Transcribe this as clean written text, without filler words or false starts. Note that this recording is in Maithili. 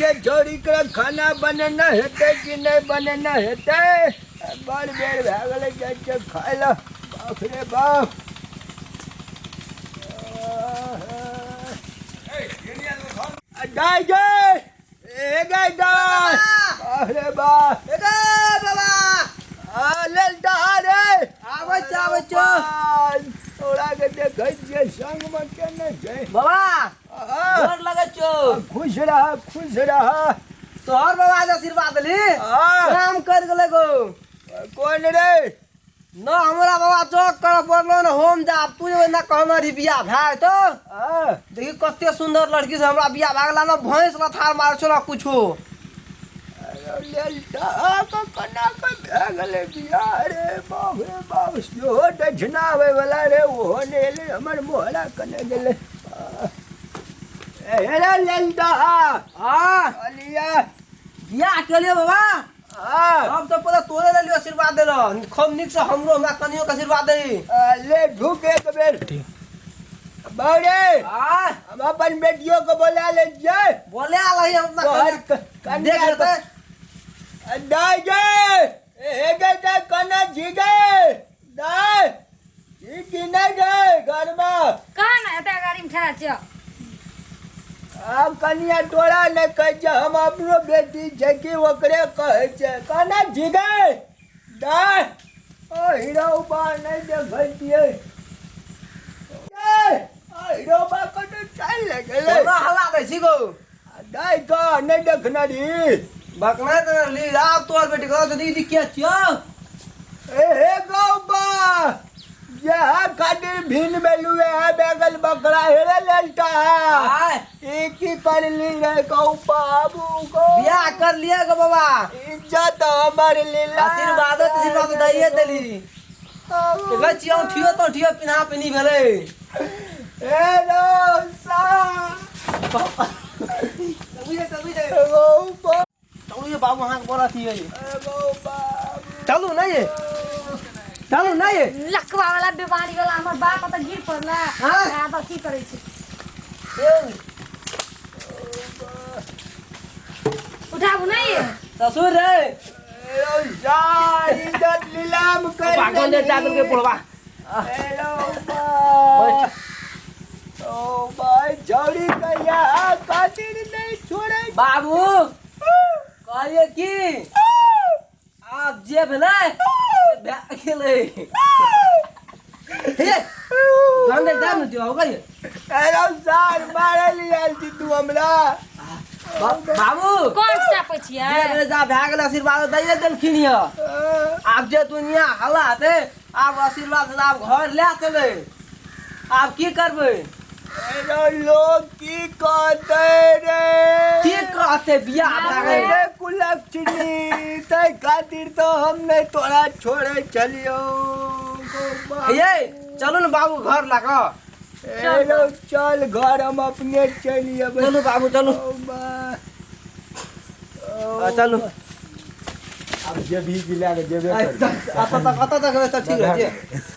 छै छौड़ी के खाना बनेने हेतै कि नहि बनेने हेतै। बड़ बेर भए गेलै, जाइ छियै खाय लए। बाप रे बाप। दाइ गे, ए गे दाइ, बाप रे बाप। ए गे बाबा। आ लेल दहा रे। आबै छौ, आबै छौ। तोरा के देखै छियै संगमे केने छै। बाबा। आ, गोर लगै छौ। खुश रह, खुश रह। तोहर बाबा जे आशीर्वाद देली काम कर गेलै गो। कोन रे? न हमरा बाबा चौक कर पड़लो न होम जा तू जे ना कहना रही बियाह भए तो देखी कते सुंदर लड़की से हमरा बियाह भए गेला न भैंस लथार मार छो न कुछो। अरे केना के भए गेलै बियाह रे? बाप रे बाप, सेहो दक्षिणा आबै वाला रे, ओहो नहि एलै। हमर मोहरा कने गेलै? हे रे ललता। हाँ। कहलियै। बियाह के लिए बाबा। हाँ। हम तो पता तोरे ले लियो आशीर्वाद देलो खूब नीक से, हमरो हमरा कनियो के आशीर्वाद दे। ले ढुक एक बेर बारे। हाँ। हम अपन बेटियो के बोला ले छियै। बोले आल ही हम अपना तोहर कन्या कन्या देख लेते। दाय गे, हे गे दाय, कना जी गे दाय, जी की नहि गे घरमे? कहाँ ने एते गाड़ी में ठहरा छियो। आब कनिया तोरा नहि कहै छै, हम अपनो बेटी छै कि ओकरे कहै छै। कना जी गे दाय? ओ हीरो बा नहि देखै छियै। ए, आ हीरो बा कतऽ चलि गेलै? तोरा हल्ला दै छी गो। दाय कह नहि देखने रही। बकना त ली आब तोहर बेटी कह तो दीदी के छियो। ए हे गौबा, जहाँ खातिर भिन बेलुए है बैगल बकरा हेरे ललता। आय। ई की कर ली रे गौ बाबू गो? बियाह कर लिए गो बाबा। इज्जत हमर लीला। आशीर्वाद आशीर्वाद दैये देली। देखै छियै औंठियो तौंठियो पिन्हा पिन्ही भेलै। ए रौसा। चलू ये, चलू ये। गौ बा। चलू ये बाबू, अहाँके बोला थी ये। गौ बाबू। चलू ना ये, चलू ना ये। लकवा वाला बीमारी वाला हमर बाप तऽ गिर पड़ला। हाँ। आब की करै छी? ए, उठाबू नहीं ये। ससुर रे। ए रौसा, इज्जत नीलाम कर पागल जे जागल के पोड़वा। ए रौबा। बैठ। ओ भाई, छौड़ी कहिया खातिर नहीं छोड़े। बाबू, कहलिए की आब जे भेलै से भए गेलै। हे गंदे दाम ने दियो कहिए। अरे सार मारे लियल छी तू हमरा। बाबू। कोन चापै छियै? जे भेलै जा भए गेलै, आशीर्वाद दैये देलखिन यऽ। आब जे दुनिया हल्ला हेतै, आब आशीर्वाद से आब घर लए चलै, आब की करबै? अरे लोग की कहते रे? की कहते, बियाह भए गेलै। अरे कुलक्षणी, तै खातिर तो हम नहीं तोरा छोड़े चलियो। हे चलू ने बाबू घर लए कऽ। चलो चल घर, हम अपने चलि अबै। चलू बाबू, चलू। ओ बा। आ, चलू। आब जे भी लए कऽ जेबे करबै। अतऽ तक, अतऽ तक, ठीक है।